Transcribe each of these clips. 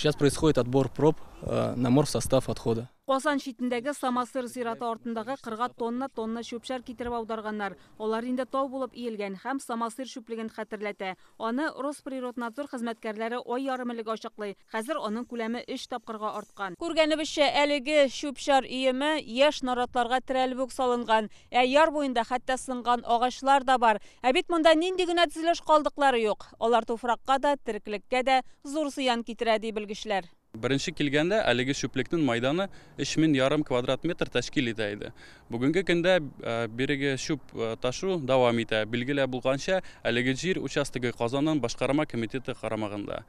Сейчас происходит отбор проб на морфсостав отхода. Казан читендәге Самосыр зираты артындагы кырга тонна-тонна чүп-чар китереп аударганнар. Алар инде тау булып иелгән һәм Самосыр чүплеген хәтерләтә. Аны Росприроднадзор хезмәткәрләре ай ярым элек ачыклый. Хәзер аның күләме өч тапкырга арткан. Күргәнебезчә, әлеге чүп-чар өеме яшь наратларга терәлеп үк салынган. Ә яр буенда хәтта сынган агачлар да бар. Ә бит монда нинди генә төзелеш калдыклары юк. Алар туфракка да, тереклеккә дә зур зыян китерә, ди белгечләр. Беренче килгәндә әлеге чүплекнең майданы өч мең ярым квадрат метр тәшкил итә иде. Бүгенге көндә бирегә чүп ташу дәвам итә. Билгеле булганча, әлеге җир участогы Казанның башкарма комитеты карамагында.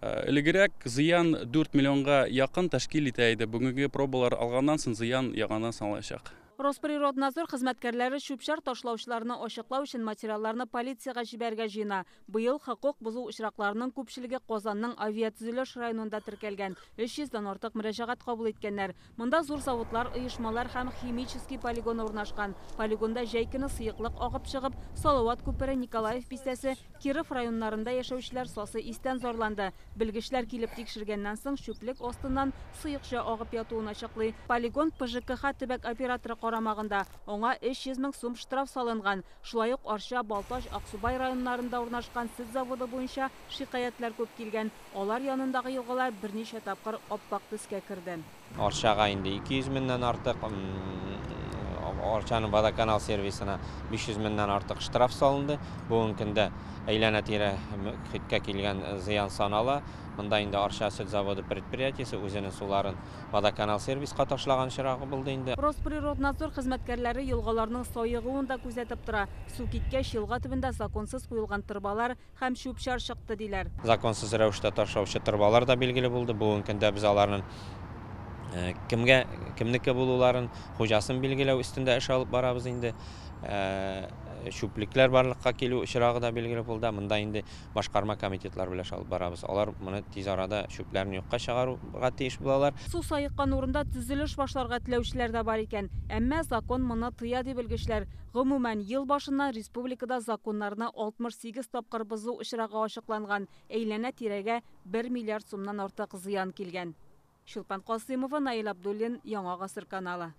Элегрәк зыян 4 миллионга якын тәшкил итә иде. Бүгенге пробалар алганнан соң зыян яңадан саналачак. Росприроднадзор хезмәткәрләре чүп-чар ташлаучыларны ачыклау өчен материалларны полициягә җибәрергә җыена. Быел хокук бозу очракларының күпчелеге Казанның авиатөзелеш районында теркәлгән. 300 дән артык мөрәҗәгать кабул иткәннәр. Монда зур заводлар, оешмалар һәм химический полигон урнашкан. Полигонда җәй көне сыеклык агып чыгып, Салават күпере, Николаев бистәсе, Киров районнарында яшәүчеләр сасы истән зарланды. Белгечләр килеп тикшергәннән соң, чүплек астыннан сыекча агып ятуын ачыклый. Полигон ПЖКХ төбәк операторы карамагында. Аңа 300 мең сум штраф салынган. Шулай ук Арча, Балтач, Аксубай районнарында урнашкан сөт заводы буенча шикаятьләр күп килгән. Алар янындагы елгалар берничә тапкыр ап-ак төскә керде. Арчага инде 200 меңнән артык, Арчаның водоканал сервисына 500 меңнән артык штраф салынды. Бүгенге көндә әйләнә-тирә мөхиткә килгән зыян санала. Монда инде Арча сөт заводы предприятиесе үзенең суларын водоканал сервиска ташлаган очрагы булды инде. Росприроднадзор хезмәткәрләре елгаларның саегуын да күзәтеп тора. Су киткәч, елга төбендә законсыз куелган торбалар һәм чүп-чар чыкты, диләр. Законсыз рәвештә ташлаучы торбалар да билгеле булды. Бүгенге көндә без аларның кемгә, кемнеке булуларын, хуҗасын билгеләү өстендә эш алып барабыз инде. Чүплекләр барлыкка килү очрагы да билгеле булды. Монда инде башкарма комитетлар белән эш алып барабыз. Алар моны тиз арада чүпләрне юкка чыгаруга тиеш булалар. Су саеккан урында төзелеш башларга теләүчеләр дә бар икән. Әмма закон моны тыя, ди белгечләр. Гомумән, ел башыннан республикада законнарны 68 тапкыр бозу очрагы ачыкланган. Әйләнә-тирәгә 1 миллиард сумнан артык зыян килгән. Чулпан Касыймова, Наил Абдуллин, Яңа Гасыр каналы.